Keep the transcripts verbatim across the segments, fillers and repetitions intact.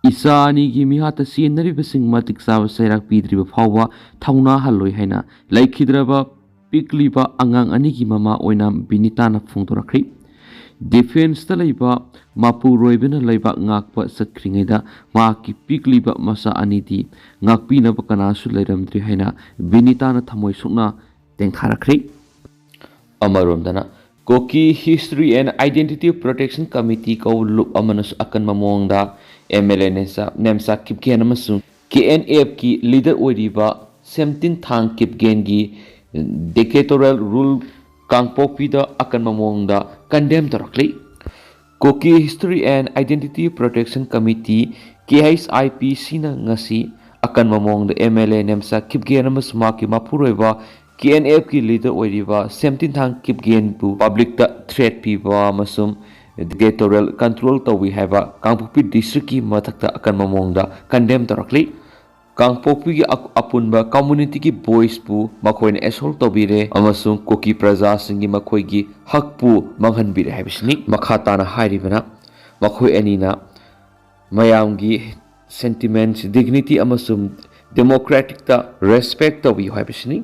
ꯏꯆꯥ ꯑꯅꯤꯒꯤ ꯃꯤꯍꯥꯠꯇ ꯆꯦꯟꯅꯔꯤꯕꯁꯤꯡ ꯃꯇꯤꯛ ꯆꯥꯕ ꯆꯩꯔꯥꯛ ꯄꯤꯗ꯭ꯔꯤꯕ ꯐꯥꯎꯕ ꯊꯧꯅꯥ ꯍꯜꯂꯣꯏ ꯍꯥꯏꯅ ꯂꯩꯈꯤꯗ꯭ꯔꯕ ꯄꯤꯛꯂꯤꯕ ꯑꯉꯥꯡ ꯑꯅꯤꯒꯤ ꯃꯃꯥ ꯑꯣꯏꯅ ꯕꯤꯅꯤꯇꯥꯅ ꯐꯣꯡꯗꯣꯔꯛꯈ꯭ꯔꯤ꯫ ꯗꯤꯐꯦꯟꯁꯇ ꯂꯩꯕ ꯃꯄꯨꯔꯣꯏꯕꯅ ꯂꯩꯕꯥꯛ ꯉꯥꯛꯄ ꯆꯠꯈ꯭ꯔꯤꯉꯩꯗ ꯃꯍꯥꯛꯀꯤ ꯄꯤꯛꯂꯤꯕ ꯃꯆꯥ ꯑꯅꯤꯗꯤ ꯉꯥꯛꯄꯤꯅꯕ ꯀꯅꯥꯁꯨ ꯂꯩꯔꯝꯗ꯭ꯔꯤ ꯍꯥꯏꯅ ꯕꯤꯅꯤꯇꯥꯅ ꯊꯃꯣꯏ ꯁꯣꯛꯅ ꯇꯦꯡꯊꯥꯔꯛꯈ꯭ꯔꯤ꯫ ꯑꯃꯔꯣꯝꯗꯅ, ꯀꯣꯀꯤ History and Identity Protection Committee ꯀꯧꯕ ꯂꯨꯞ ꯑꯃꯅꯁꯨ ꯑꯀꯟꯕ ꯃꯑꯣꯡꯗ ꯑꯦꯝ ꯑꯦꯜ ꯑꯦ ꯅꯦꯝꯆꯥ, ꯅꯦꯝꯆꯥ ꯀꯤꯞꯒꯦꯟ ꯑꯃꯁꯨꯡ ꯀꯦ ꯑꯦꯟ ꯑꯦꯐꯀꯤ ꯂꯤꯗꯔ ꯑꯣꯏꯔꯤꯕ ꯁꯦꯝꯇꯤꯟ ꯊꯥꯡ ꯀꯤꯞꯒꯦꯟꯒꯤ dictatorial rule ꯀꯥꯡꯄꯣꯛꯄꯤꯗ ꯑꯀꯟꯕ ꯃꯑꯣꯡꯗ condemn ꯇꯧꯔꯛꯂꯤ꯫ ꯀꯣꯀꯤ History and Identity Protection Committee, K H I P ꯁꯤꯅ ꯉꯁꯤ ꯑꯀꯟꯕ ꯃꯑꯣꯡꯗ ꯑꯦꯝ ꯑꯦꯜ ꯑꯦ ꯅꯦꯝꯆꯥ ꯀꯤꯞꯒꯦꯟ ꯑꯃꯁꯨꯡ ꯃꯍꯥꯛꯀꯤ ꯃꯄꯨꯔꯣꯏꯕ ꯀꯦ ꯑꯦꯟ ꯑꯦꯐꯀꯤ ꯂꯤꯗꯔ ꯑꯣꯏꯔꯤꯕ ꯁꯦꯝꯇꯤꯟ ꯊꯥꯡ ꯀꯤꯞꯒꯦꯟꯕꯨ ꯄꯕ꯭ꯂꯤꯛꯇ ꯊ꯭ꯔꯦꯠ ꯄꯤꯕ ꯑꯃꯁꯨꯡ dictatorial control ꯇꯧꯏ ꯍꯥꯏꯕ ꯀꯥꯡꯄꯣꯛꯄꯤ ꯗꯤꯁꯇ꯭ꯔꯤꯛꯀꯤ ꯃꯊꯛꯇ ꯑꯀꯟꯕ ꯃꯑꯣꯡꯗ ꯀꯟꯗꯦꯝ ꯇꯧꯔꯛꯂꯤ꯫ ꯀꯥꯡꯄꯣꯛꯄꯤꯒꯤ ꯑ-, ꯑꯄꯨꯟꯕ ꯀꯝꯃꯨꯅꯤꯇꯤꯒꯤ ꯚꯣꯏꯁꯄꯨ ꯃꯈꯣꯏꯅ ꯑꯦꯁꯣꯜ ꯇꯧꯕꯤꯔꯦ ꯑꯃꯁꯨꯡ ꯀꯨꯀꯤ ꯄ꯭ꯔꯖꯥꯁꯤꯡꯒꯤ ꯃꯈꯣꯏꯒꯤ ꯍꯛꯄꯨ ꯃꯥꯡꯍꯟꯕꯤꯔꯦ ꯍꯥꯏꯕꯁꯤꯅꯤ꯫ ꯃꯈꯥ ꯇꯥꯅ ꯍꯥꯏꯔꯤꯕꯅ, ꯃꯈꯣꯏ ꯑꯅꯤꯅ ꯃꯌꯥꯝꯒꯤ sentiments, dignity ꯑꯃꯁꯨꯡ democraticꯇ respect ꯇꯧꯕꯤꯌꯨ ꯍꯥꯏꯕꯁꯤꯅꯤ꯫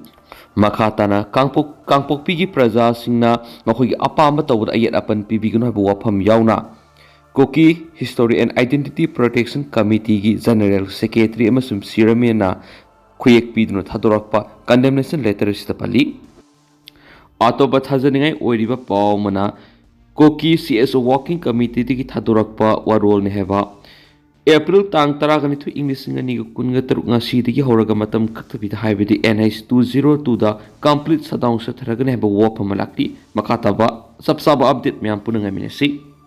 ꯃꯈꯥ ꯇꯥꯅ ꯀꯥꯡꯄꯣꯛ-, ꯀꯥꯡꯄꯣꯛꯄꯤꯒꯤ ꯄ꯭ꯔꯖꯥꯁꯤꯡꯅ ꯃꯈꯣꯏꯒꯤ ꯑꯄꯥꯝꯕ ꯇꯧꯕꯗ ꯑꯌꯦꯠ ꯑꯄꯟ ꯄꯤꯕꯤꯒꯅꯨ ꯍꯥꯏꯕ ꯋꯥꯐꯝ ꯌꯥꯎꯅ, ꯀꯨꯀꯤ History and Identity Protection Committeeꯒꯤ General Secretary ꯑꯃꯁꯨꯡ Chairmanꯅ ꯈꯨꯌꯦꯛ ꯄꯤꯗꯨꯅ ꯊꯥꯗꯣꯔꯛꯄ condemnation letter ꯑꯁꯤꯗ ꯄꯜꯂꯤ꯫ ꯑꯇꯣꯞꯄ ꯊꯥꯖꯅꯤꯡꯉꯥꯏ ꯑꯣꯏꯔꯤꯕ ꯄꯥꯎ ꯑꯃꯅ, ꯀꯣꯀꯤ ꯁꯤ ꯑꯦꯁ ꯑꯣ Working Committeeꯗꯒꯤ ꯊꯥꯗꯣꯔꯛꯄ ꯋꯥꯔꯣꯜꯅꯤ ꯍꯥꯏꯕ꯫ ꯑꯦꯄ꯭ꯔꯤꯜ ꯇꯥꯡ ꯇꯔꯥꯒ ꯅꯤꯊꯣꯏ, ꯏꯪ ꯂꯤꯁꯤꯡ ꯑꯅꯤꯒ ꯀꯨꯟꯒ ꯇꯔꯨꯛ, ꯉꯁꯤꯗꯒꯤ ꯍꯧꯔꯒ ꯃꯇꯝ ꯀꯛꯇꯕꯤꯗ, ꯍꯥꯏꯕꯗꯤ N H two zero twoꯗ complete shutdown ꯆꯠꯊꯔꯒꯅꯤ ꯍꯥꯏꯕ ꯋꯥꯐꯝ ꯑꯃ ꯂꯥꯛꯂꯤ꯫ ꯃꯈꯥ ꯇꯥꯕ ꯆꯞ ꯆꯥꯕ update ꯃꯌꯥꯝ ꯄꯨꯟꯅ ꯉꯥꯏꯃꯤꯟꯅꯁꯤ꯫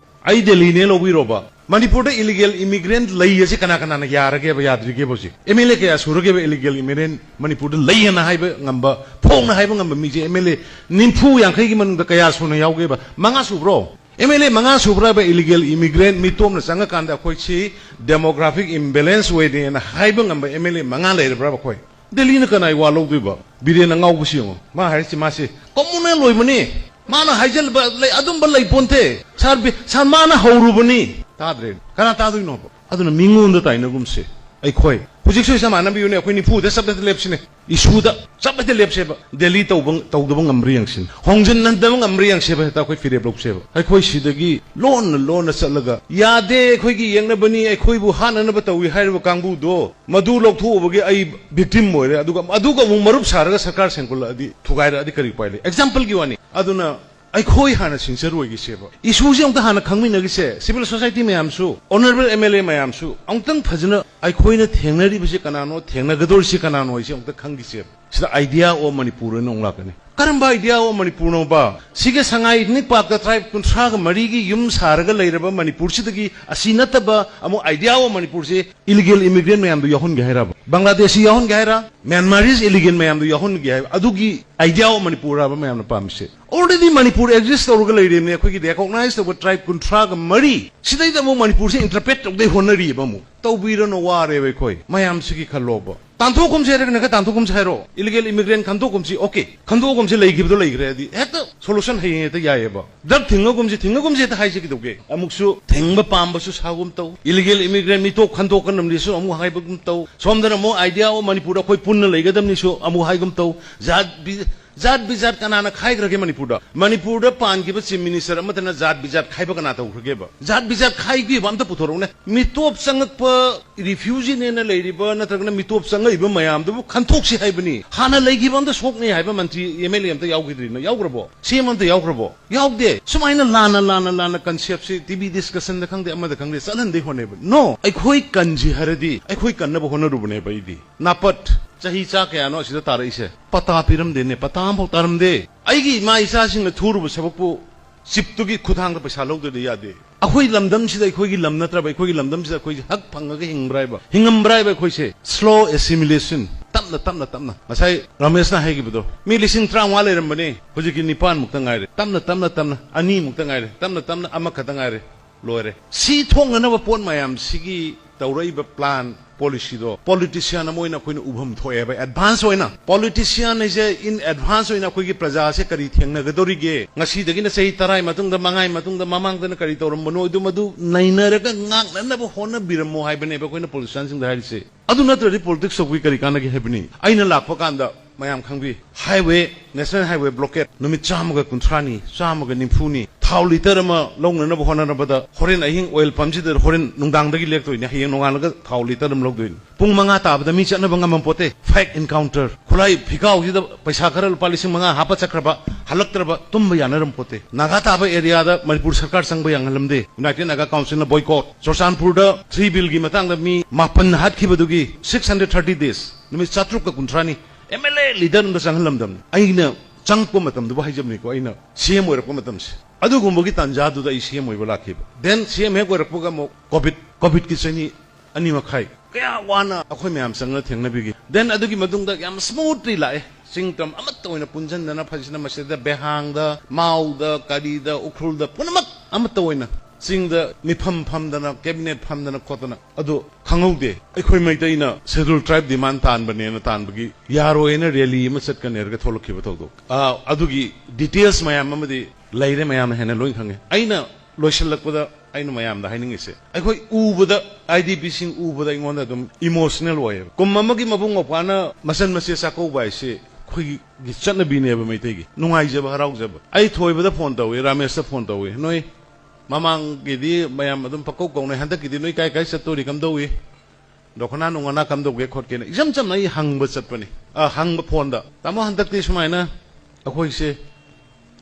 ꯑꯩ ꯗꯦꯜꯂꯤꯅꯦ ꯂꯧꯕꯤꯔꯣꯕ, ꯃꯅꯤꯄꯨꯔꯗ illegal immigrant ꯂꯩ ꯑꯁꯤ ꯀꯅꯥ ꯀꯅꯥꯅ ꯌꯥꯔꯒꯦꯕ, ꯌꯥꯗ꯭ꯔꯤꯒꯦꯕ? ꯍꯧꯖꯤꯛ ꯑꯦꯝ ꯑꯦꯜ ꯑꯦ ꯀꯌꯥ ꯁꯨꯔꯒꯦꯕ illegal immigrant ꯃꯅꯤꯄꯨꯔꯗ ꯂꯩ ꯑꯅ ꯍꯥꯏꯕ ꯉꯝꯕ, ꯐꯣꯡꯅ ꯍꯥꯏꯕ ꯉꯝꯕ ꯃꯤꯁꯦ ꯑꯦꯝ ꯑꯦꯜ ꯑꯦ ꯅꯤꯐꯨ ꯌꯥꯡꯈꯩꯒꯤ ꯃꯅꯨꯡꯗ ꯀꯌꯥ ꯁꯨꯅ ꯌꯥꯎꯒꯦꯕ? ꯃꯉꯥ ꯁꯨꯕ꯭ꯔꯣ? ꯑꯦꯝ ꯑꯦꯜ ꯑꯦ ꯃꯉꯥ ꯁꯨꯕ꯭ꯔꯕ illegal immigrant ꯃꯤꯇꯣꯝꯅ ꯆꯪꯉꯀꯥꯟꯗ ꯑꯩꯈꯣꯏ ꯁꯤ demographic imbalance ꯑꯣꯏꯔꯦꯅ ꯍꯥꯏꯕ ꯉꯝꯕ ꯑꯦꯝ ꯑꯦꯜ ꯑꯦ ꯃꯉꯥ ꯂꯩꯔꯕ꯭ꯔꯕ ꯑꯩꯈꯣꯏ? ꯗꯦꯜꯂꯤꯅ ꯀꯅꯥꯏ ꯋꯥ ꯂꯧꯗꯣꯏꯕ? ꯕꯤꯔꯦꯟ ꯑꯉꯥꯎꯕꯁꯤ ꯌꯦꯡꯉꯣ, ꯃꯥ ꯍꯥꯏꯔꯤꯁꯤ ꯃꯥꯁꯤ communal ꯑꯣꯏꯕꯅꯤ, ꯃꯥꯅ ꯍꯥꯏꯖꯜꯂꯕ ꯂꯩ, ꯑꯗꯨꯝꯕ ꯂꯩ ꯄꯣꯟꯇꯦ꯫ ꯁꯥꯔ ꯕꯤ-, ꯁꯥꯔ ꯃꯥꯅ ꯍꯧꯔꯨꯕꯅꯤ, ꯇꯥꯗ꯭ꯔꯦ, ꯀꯅꯥ ꯇꯥꯗꯣꯏꯅꯣꯕ? ꯑꯗꯨꯅ ꯃꯤꯉꯣꯟꯗ ꯇꯥꯏꯅꯒꯨꯝꯁꯦ꯫ ꯑꯩꯈꯣꯏ ꯍꯧꯖꯤꯛꯁꯨ ꯏꯁꯥ ꯃꯥꯟꯅꯕꯤꯌꯨꯅꯦ, ꯑꯩꯈꯣꯏ ꯅꯤꯐꯨꯗ ꯆꯞ ꯍꯦꯛꯇ ꯂꯦꯞꯁꯤꯅꯦ꯫ ꯏꯁꯨꯗ ꯆꯞ ꯍꯦꯛꯇ ꯂꯦꯞꯁꯦꯕ꯫ ꯗꯦꯜꯂꯤ ꯇꯧꯕ, ꯇꯧꯗꯕ ꯉꯝꯕ꯭ꯔꯥ ꯌꯦꯡꯁꯤꯅꯦ, ꯍꯣꯡꯖꯤꯟꯍꯟꯗꯕ ꯉꯝꯕ꯭ꯔꯥ ꯌꯦꯡꯁꯦꯕ꯫ ꯍꯦꯛꯇ ꯑꯩꯈꯣꯏ ꯐꯤꯔꯦꯞ ꯂꯧꯁꯦꯕ꯫ ꯑꯩꯈꯣꯏ ꯁꯤꯗꯒꯤ ꯂꯣꯟꯅ ꯂꯣꯟꯅ ꯆꯠꯂꯒ, "ꯌꯥꯗꯦ, ꯑꯩꯈꯣꯏꯒꯤ ꯌꯦꯛꯅꯕꯅꯤ, ꯑꯩꯈꯣꯏꯕꯨ ꯍꯥꯠꯅꯅꯕ ꯇꯧꯏ" ꯍꯥꯏꯔꯤꯕ ꯀꯥꯡꯕꯨꯗꯣ, ꯃꯗꯨ ꯂꯧꯊꯣꯛꯎꯕꯒꯤ ꯑꯩ victim ꯑꯣꯏꯔꯦ꯫ ꯑꯗꯨꯒ, ꯑꯗꯨꯒ ꯑꯃꯨꯛ ꯃꯔꯨꯞ ꯁꯥꯔꯒ ꯁꯔꯀꯥꯔ ꯁꯦꯝꯒꯠꯂꯛꯑꯗꯤ, ꯊꯨꯒꯥꯏꯔꯛꯑꯗꯤ ꯀꯔꯤ ꯎꯄꯥꯏ ꯂꯩ? Example ꯒꯤ ꯋꯥꯅꯤ꯫ ꯑꯗꯨꯅ ꯑꯩꯈꯣꯏ ꯍꯥꯟꯅ ꯁꯤꯡꯆꯔ ꯑꯣꯏꯒꯤꯁꯦꯕ꯫ Issue ꯁꯦ ꯑꯃꯨꯛꯇ ꯍꯥꯟꯅ ꯈꯪꯃꯤꯟꯅꯈꯤꯁꯦ꯫ Civil society ꯃꯌꯥꯝꯁꯨ, honourable M L A ꯃꯌꯥꯝꯁꯨ, ꯑꯃꯨꯛꯇꯪ ꯐꯖꯅ ꯑꯩꯈꯣꯏꯅ ꯊꯦꯡꯅꯔꯤꯕꯁꯤ ꯀꯅꯥꯅꯣ, ꯊꯦꯡꯅꯒꯗꯧꯔꯤꯁꯤ ꯀꯅꯥꯅꯣ ꯍꯥꯏꯁꯦ ꯑꯃꯨꯛꯇ ꯈꯪꯈꯤꯁꯦꯕ꯫ ꯁꯤꯗ idea of Manipur ꯑꯣꯏꯅ ꯑꯃꯨꯛ ꯂꯥꯛꯀꯅꯤ꯫ ꯀꯔꯝꯕ idea of Manipur ꯅꯣꯕ? ꯁꯤꯒ ꯁꯉꯥꯏ ꯅꯤꯡꯄꯥꯛꯇ tribe ꯀꯨꯟꯊ꯭ꯔꯥꯒ ꯃꯔꯤꯒꯤ ꯌꯨꯝ ꯁꯥꯔꯒ ꯂꯩꯔꯕ ꯃꯅꯤꯄꯨꯔꯁꯤꯗꯒꯤ ꯑꯁꯤ ꯅꯠꯇꯕ ꯑꯃꯨꯛ idea of Manipur say illegal immigrant ꯃꯌꯥꯝꯗꯨ ꯌꯥꯎꯍꯟꯒꯦ ꯍꯥꯏꯔꯕ? ꯕꯪꯒ꯭ꯂꯥꯗꯦꯁꯤ ꯌꯥꯎꯍꯟꯒꯦ ꯍꯥꯏꯔ? Myanmarese illegal ꯃꯌꯥꯝꯗꯨ ꯌꯥꯎꯍꯟꯒꯦ ꯍꯥꯏꯕ? ꯑꯗꯨꯒꯤ idea of Manipur ꯍꯥꯏꯕ ꯃꯌꯥꯝꯅ ꯄꯥꯝꯃꯤꯁꯦ? Already ꯃꯅꯤꯄꯨꯔ exist ꯇꯧꯔꯒ ꯂꯩꯔꯤꯕꯅꯦ꯫ ꯑꯩꯈꯣꯏꯒꯤ recognize ꯇꯧꯕ tribe ꯀꯨꯟꯊ꯭ꯔꯥꯒ ꯃꯔꯤ꯫ ꯁꯤꯗꯩꯗ ꯑꯃꯨꯛ ꯃꯅꯤꯄꯨꯔꯁꯦ interpret ꯇꯧꯗꯩ ꯍꯣꯠꯅꯔꯤꯑꯕ ꯑꯃꯨꯛ꯫ ꯇꯧꯕꯤꯔꯅꯨ, ꯋꯥꯔꯦꯕ ꯑꯩꯈꯣꯏ꯫ ꯃꯌꯥꯝꯁꯤꯒꯤ ꯈꯜꯂꯣꯕ꯫ ꯇꯥꯟꯊꯣꯛꯀꯨꯝꯁꯦ ꯍꯥꯏꯔꯒꯅ ꯈꯔ ꯇꯥꯟꯊꯣꯛꯀꯨꯝꯁꯦ ꯍꯥꯏꯔꯣ꯫ Illegal immigrant ꯈꯟꯗꯣꯛꯀꯨꯝꯁꯤ, okay꯫ ꯈꯟꯗꯣꯛꯀꯨꯝꯁꯤ, ꯂꯩꯈꯤꯕꯗꯣ ꯂꯩꯈ꯭ꯔꯦ ꯍꯥꯏꯗꯤ ꯍꯦꯛꯇ solution ꯍꯌꯦꯡ ꯍꯦꯛꯇ ꯌꯥꯏꯑꯕ꯫ Drug ꯊꯤꯡꯉꯒꯨꯝꯁꯤ, ꯊꯤꯡꯉꯒꯨꯝꯁꯤ ꯍꯦꯛꯇ ꯍꯥꯏꯁꯤ ꯀꯩꯗꯧꯒꯦ? ꯑꯃꯨꯛꯁꯨ ꯊꯤꯡꯕ ꯄꯥꯝꯕꯁꯨ ꯁꯥꯒꯨꯝ ꯇꯧ꯫ Illegal immigrant ꯃꯤꯇꯣꯞ ꯈꯟꯗꯣꯛꯀꯅꯕꯅꯤꯁꯨ ꯑꯃꯨꯛ ꯍꯥꯏꯕꯒꯨꯝ ꯇꯧ꯫ ꯁꯣꯝꯗꯅ ꯑꯃꯨꯛ idea of ꯃꯅꯤꯄꯨꯔꯗ ꯑꯩꯈꯣꯏ ꯄꯨꯟꯅ ꯂꯩꯒꯗꯕꯅꯤꯁꯨ ꯑꯃꯨꯛ ꯍꯥꯏꯒꯨꯝ ꯇꯧ꯫ ꯖꯥꯠ ꯕꯤ-, ꯖꯥꯠ ꯕꯤꯖꯥꯠ ꯀꯅꯥꯅ ꯈꯥꯏꯈ꯭ꯔꯒꯦ ꯃꯅꯤꯄꯨꯔꯗ? ꯃꯅꯤꯄꯨꯔꯗ ꯄꯥꯟꯈꯤꯕ chief minister ꯑꯃꯠꯇꯅ ꯖꯥꯠ ꯕꯤꯖꯥꯠ ꯈꯥꯏꯕ ꯀꯅꯥ ꯇꯧꯈ꯭ꯔꯒꯦꯕ? ꯖꯥꯠ ꯕꯤꯖꯥꯠ ꯈꯥꯏꯈꯤꯕ ꯑꯝꯇ ꯄꯨꯊꯣꯔꯛꯎꯅꯦ꯫ ꯃꯤꯇꯣꯞ ꯆꯪꯉꯛꯄ refugee ꯅꯦꯅ ꯂꯩꯔꯤꯕ ꯅꯠꯇ꯭ꯔꯒꯅ ꯃꯤꯇꯣꯞ ꯆꯪꯉꯛꯏꯕ ꯃꯌꯥꯝꯗꯨꯕꯨ ꯈꯟꯊꯣꯛꯁꯤ ꯍꯥꯏꯕꯅꯤ꯫ ꯍꯥꯟꯅ ꯂꯩꯈꯤꯕ ꯑꯝꯇ ꯁꯣꯛꯅꯤ ꯍꯥꯏꯕ ꯃꯟꯇ꯭ꯔꯤ, M L A ꯑꯝꯇ ꯌꯥꯎꯈꯤꯗ꯭ꯔꯤꯅ? ꯌꯥꯎꯈ꯭ꯔꯕꯣ? C M ꯑꯝꯇ ꯌꯥꯎꯈ꯭ꯔꯕꯣ? ꯌꯥꯎꯗꯦ꯫ ꯁꯨꯃꯥꯏꯅ ꯂꯥꯟꯅ, ꯂꯥꯟꯅ, ꯂꯥꯟꯅ concept ꯁꯤ T V discussion ꯗ ꯈꯪꯗꯦ, ꯑꯃꯗ ꯈꯪꯗꯦ, ꯆꯠꯍꯟꯗꯦ ꯍꯣꯠꯅꯩꯕ꯫ No, ꯑꯩꯈꯣꯏ ꯀꯟꯁꯤ ꯍꯥꯏꯔꯗꯤ ꯑꯩꯈꯣꯏ ꯀꯟꯅꯕ ꯍꯣꯠꯅꯔꯨꯕꯅꯦꯕ ꯑꯩꯗꯤ꯫ ꯅꯥꯄꯠ, ꯆꯍꯤ ꯆꯥ ꯀꯌꯥꯅꯣ ꯑꯁꯤꯗ ꯇꯥꯔꯛꯏꯁꯦ? ꯄꯇꯥ ꯄꯤꯔꯝꯗꯦꯅꯦ, ꯄꯇꯥ ꯑꯃꯐꯥꯎ ꯇꯥꯔꯝꯗꯦ꯫ ꯑꯩꯒꯤ ꯏꯃꯥ ꯏꯆꯥꯁꯤꯡꯅ ꯊꯨꯔꯨꯕ ꯁꯕꯛꯄꯨ ꯆꯤꯞꯇꯨꯒꯤ ꯈꯨꯠꯊꯥꯡꯗ ꯄꯩꯁꯥ ꯂꯧꯗ꯭ꯔꯗꯤ ꯌꯥꯗꯦ꯫ ꯑꯩꯈꯣꯏ ꯂꯝꯗꯝꯁꯤꯗ, ꯑꯩꯈꯣꯏꯒꯤ ꯂꯝ ꯅꯠꯇ꯭ꯔꯕ ꯑꯩꯈꯣꯏꯒꯤ ꯂꯝꯗꯝꯁꯤꯗ ꯑꯩꯈꯣꯏꯁꯦ ꯍꯛ ꯐꯪꯉꯒ ꯍꯤꯡꯕ꯭ꯔꯥ ꯍꯥꯏꯕ? ꯍꯤꯡꯉꯝꯕ꯭ꯔꯥ ꯍꯥꯏꯕ? ꯑꯩꯈꯣꯏꯁꯦ slow assimilation, ꯇꯞꯅ, ꯇꯞꯅ, ꯇꯞꯅ꯫ ꯉꯁꯥꯏ ꯔꯃꯦꯁꯅ ꯍꯥꯏꯈꯤꯕꯗꯣ, ꯃꯤ ꯂꯤꯁꯤꯡ ꯇꯔꯥꯃꯉꯥ ꯂꯩꯔꯝꯕꯅꯤ, ꯍꯧꯖꯤꯛꯀꯤ ꯅꯤꯄꯥꯟꯃꯨꯛꯇ ꯉꯥꯏꯔꯦ꯫ ꯇꯞꯅ, ꯇꯞꯅ, ꯇꯞꯅ ꯑꯅꯤꯃꯨꯛꯇ ꯉꯥꯏꯔꯦ, ꯇꯞꯅ, ꯇꯞꯅ ꯑꯃꯈꯛꯇ ꯉꯥꯏꯔꯦ, ꯂꯣꯏꯔꯦ꯫ ꯁꯤ ꯊꯣꯛꯅꯅꯕ ꯄꯣꯠ ꯃꯌꯥꯝꯁꯤꯒꯤ ꯇꯧꯔꯛꯏꯕ plan policyꯗꯣ politician ꯑꯃ ꯑꯣꯏꯅ ꯑꯩꯈꯣꯏꯅ ꯎꯐꯝ ꯊꯣꯛꯑꯦꯕ, advance ꯑꯣꯏꯅ꯫ Politician ꯍꯥꯏꯁꯦ in advance ꯑꯣꯏꯅ ꯑꯩꯈꯣꯏꯒꯤ ꯄ꯭ꯔꯖꯥꯁꯦ ꯀꯔꯤ ꯊꯦꯡꯅꯒꯗꯧꯔꯤꯒꯦ, ꯉꯁꯤꯗꯒꯤꯅ ꯆꯍꯤ ꯇꯔꯥꯒꯤ ꯃꯇꯨꯡꯗ, ꯃꯉꯥꯒꯤ ꯃꯇꯨꯡꯗ, ꯃꯃꯥꯡꯗꯅ ꯀꯔꯤ ꯇꯧꯔꯝꯕꯅꯣ, ꯑꯗꯨ ꯃꯗꯨ ꯅꯩꯅꯔꯒ ꯉꯥꯛꯅꯅꯕ ꯍꯣꯠꯅꯕꯤꯔꯝꯃꯣ ꯍꯥꯏꯕꯅꯦꯕ ꯑꯩꯈꯣꯏꯅ politicianꯁꯤꯡꯗ ꯍꯥꯏꯔꯤꯁꯦ꯫ ꯑꯗꯨ ꯅꯠꯇ꯭ꯔꯗꯤ politics ꯇꯧꯕꯒꯤ ꯀꯔꯤ ꯀꯥꯟꯅꯒꯦ ꯍꯥꯏꯕꯅꯤ? ꯑꯩꯅ ꯂꯥꯛꯄ ꯀꯥꯟꯗ ꯃꯌꯥꯝ ꯈꯪꯕꯤ, highway, national highway blockade ꯅꯨꯃꯤꯠ ꯆꯥꯝꯃꯒ ꯀꯨꯟꯊ꯭ꯔꯥꯅꯤ, ꯆꯥꯝꯃꯒ ꯅꯤꯐꯨꯅꯤ, ꯊꯥꯎ litre ꯑꯃ ꯂꯧꯅꯅꯕ ꯍꯣꯠꯅꯔꯕꯗ ꯍꯣꯔꯦꯟ ꯑꯍꯤꯡ oil pumpꯁꯤꯗ ꯍꯣꯔꯦꯟ ꯅꯨꯡꯗꯥꯡꯗꯒꯤ ꯂꯦꯛꯇꯣꯏꯅꯤ, ꯍꯌꯦꯡ ꯅꯣꯡꯉꯥꯜꯂꯒ ꯊꯥꯎ litre ꯑꯃ ꯂꯧꯗꯣꯏꯅꯤ꯫ ꯄꯨꯡ ꯃꯉꯥ ꯇꯥꯕꯗ ꯃꯤ ꯆꯠꯅꯕ ꯉꯝꯃꯝ ꯄꯣꯠꯇꯦ꯫ Fake encounter, ꯈꯨꯠꯂꯥꯏ ꯐꯤꯀꯥꯎꯁꯤꯗ ꯄꯩꯁꯥ ꯈꯔ ꯂꯨꯄꯥ ꯂꯤꯁꯤꯡ ꯃꯉꯥ ꯍꯥꯞꯄ ꯆꯠꯈ꯭ꯔꯕ, ꯍꯜꯂꯛꯇ꯭ꯔꯕ, ꯇꯨꯝꯕ ꯌꯥꯅꯔꯝ ꯄꯣꯠꯇꯦ꯫ ꯅꯥꯒꯥ ꯇꯥꯕ areaꯗ ꯃꯅꯤꯄꯨꯔ ꯁꯔꯀꯥꯔ ꯆꯪꯕ ꯌꯥꯍꯜꯂꯝꯗꯦ꯫ United Naga Councilꯅ boycott꯫ ꯆꯨꯔꯆꯥꯟꯄꯨꯔꯗ three billꯒꯤ ꯃꯇꯥꯡꯗ ꯃꯤ ꯃꯥꯄꯟ ꯍꯥꯠꯈꯤꯕꯗꯨꯒꯤ six hundred thirty days, ꯅꯨꯃꯤꯠ ꯆꯥꯇ꯭ꯔꯨꯛꯀ ꯀꯨꯟꯊ꯭ꯔꯥꯅꯤ꯫ MLA leader ꯑꯝꯇ ꯆꯪꯍꯜꯂꯝꯗꯕꯅꯤ꯫ ꯑꯩꯅ ꯆꯪꯉꯛꯄ ꯃꯇꯝꯗꯨꯕꯨ ꯍꯥꯏꯖꯕꯅꯤꯀꯣ, ꯑꯩꯅ CM ꯑꯣꯏꯔꯛꯄ ꯃꯇꯝꯁꯦ꯫ ꯑꯗꯨꯒꯨꯝꯕꯒꯤ ꯇꯥꯟꯖꯥꯗꯨꯗ ꯑꯩ CM ꯑꯣꯏꯕ ꯂꯥꯛꯈꯤꯕ꯫ Then CM ꯍꯦꯛ ꯑꯣꯏꯔꯛꯄꯒ ꯑꯃꯨꯛ COVID, COVIDꯀꯤ ꯆꯍꯤ ꯑꯅꯤ ꯃꯈꯥꯏ ꯀꯌꯥ ꯋꯥꯅ ꯑꯩꯈꯣꯏ ꯃꯌꯥꯝ ꯆꯪꯅ ꯊꯦꯡꯅꯕꯤꯈꯤ꯫ Then ꯑꯗꯨꯒꯤ ꯃꯇꯨꯡꯗ ꯌꯥꯝ smoothly ꯂꯥꯛꯑꯦ꯫ ꯆꯤꯡ ꯇꯝ ꯑꯃꯠꯇ ꯑꯣꯏꯅ ꯄꯨꯟꯁꯤꯟꯗꯅ ꯐꯖꯅ ꯃꯁꯤꯗ ꯕꯦꯍꯥꯡꯗ, ꯃꯥꯎꯗ, ꯀꯔꯤꯗ, ꯎꯈ꯭ꯔꯨꯜꯗ ꯄꯨꯝꯅꯃꯛ ꯑꯃꯠꯇ ꯑꯣꯏꯅ ꯆꯤꯡꯗ ꯃꯤꯐꯝ ꯐꯝꯗꯅ, cabinet ꯐꯝꯗꯅ ꯈꯣꯠꯇꯅ꯫ ꯑꯗꯨ ꯈꯪꯍꯧꯗꯦ꯫ ꯑꯩꯈꯣꯏ ꯃꯩꯇꯩꯅ schedule tribe demand ꯇꯥꯟꯕꯅꯦꯅ ꯇꯥꯟꯕꯒꯤ ꯌꯥꯔꯣꯏꯅ rally ꯑꯃ ꯆꯠꯀꯅꯤ ꯍꯥꯏꯔꯒ ꯊꯣꯛꯂꯛꯈꯤꯕ ꯊꯧꯗꯣꯛ꯫ ꯑꯥ, ꯑꯗꯨꯒꯤ details ꯃꯌꯥꯝ ꯑꯃꯗꯤ ꯂꯩꯔꯦ, ꯃꯌꯥꯝꯅ ꯍꯦꯟꯅ ꯂꯣꯏ ꯈꯪꯉꯦ꯫ ꯑꯩꯅ ꯂꯣꯏꯁꯤꯜꯂꯛꯄꯗ ꯑꯩꯅ ꯃꯌꯥꯝꯗ ꯍꯥꯏꯅꯤꯡꯉꯤꯁꯦ, ꯑꯩꯈꯣꯏ ꯎꯕꯗ IDPꯁꯤꯡ ꯎꯕꯗ ꯑꯩꯉꯣꯟꯗ ꯑꯗꯨꯝ emotional ꯑꯣꯏꯌꯦꯕ꯫ ꯀꯨꯝ ꯑꯃꯒꯤ ꯃꯕꯨꯡ ꯃꯧꯄ꯭ꯋꯥꯅ ꯃꯆꯟ ꯃꯆꯦ ꯆꯥꯛꯀꯧꯕ ꯍꯥꯏꯁꯤ ꯑꯩꯈꯣꯏꯒꯤ ꯆꯠꯅꯕꯤꯅꯦꯕ ꯃꯩꯇꯩꯒꯤ꯫ ꯅꯨꯡꯉꯥꯏꯖꯕ, ꯍꯔꯥꯎꯖꯕ꯫ ꯑꯩ ꯊꯣꯏꯕꯗ phone ꯇꯧꯏ, ꯔꯥꯃꯦꯁꯇ phone ꯇꯧꯏ, "ꯅꯣꯏ ꯃꯃꯥꯡꯒꯤꯗꯤ ꯃꯌꯥꯝ ꯑꯗꯨꯝ ꯄꯀꯧ ꯀꯧꯅꯩ, ꯍꯟꯗꯛꯀꯤꯗꯤ ꯅꯣꯏ ꯀꯥꯏ ꯀꯥꯏ ꯆꯠꯇꯣꯔꯤ, ꯀꯝꯗꯧꯏ? ꯗꯣꯈꯅꯥ ꯅꯨꯡꯉꯅꯥ ꯀꯝꯗꯧꯒꯦ ꯈꯣꯠꯀꯦꯅ?" ꯏꯆꯝ ꯆꯝꯅ ꯑꯩ ꯍꯪꯕ ꯆꯠꯄꯅꯤ꯫ ꯑ, ꯍꯪꯕ phoneꯗ, "ꯇꯥꯃꯣ, ꯍꯟꯗꯛꯇꯤ ꯁꯨꯃꯥꯏꯅ ꯑꯩꯈꯣꯏꯁꯦ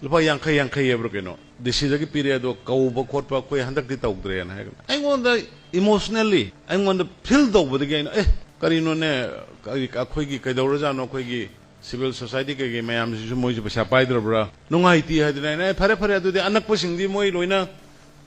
ꯂꯨꯄꯥ ꯌꯥꯡꯈꯩ ꯌꯥꯡꯈꯩ ꯍꯥꯏꯕ꯭ꯔꯥ ꯀꯩꯅꯣ, DCꯗꯒꯤ ꯄꯤꯔꯛꯑꯦ, ꯑꯗꯣ ꯀꯧꯕ ꯈꯣꯠꯄ ꯑꯩꯈꯣꯏ ꯍꯟꯗꯛꯇꯤ ꯇꯧꯗ꯭ꯔꯦꯅ" ꯍꯥꯏꯒꯅꯤ꯫ ꯑꯩꯉꯣꯟꯗ emotionally ꯑꯩꯉꯣꯟꯗ feel ꯇꯧꯕꯗꯒꯤ ꯑꯩꯅ, "ꯑꯦ, ꯀꯔꯤꯅꯣꯅꯦ, ꯀꯔꯤ, ꯑꯩꯈꯣꯏꯒꯤ ꯀꯩꯗꯧꯔꯖꯥꯠꯅꯣ, ꯑꯩꯈꯣꯏꯒꯤ civil society ꯀꯩꯀꯩ ꯃꯌꯥꯝꯁꯤꯁꯨ ꯃꯣꯏꯁꯨ ꯄꯩꯁꯥ ꯄꯥꯏꯗ꯭ꯔꯕ꯭ꯔꯥ?" ꯅꯨꯡꯉꯥꯏꯇꯦ ꯍꯥꯏꯗꯅ ꯑꯩꯅ, "ꯑꯦ, ꯐꯔꯦ, ꯐꯔꯦ, ꯑꯗꯨꯗꯤ ꯑꯅꯛꯄꯁꯤꯡꯗꯤ ꯃꯣꯏ ꯂꯣꯏꯅ,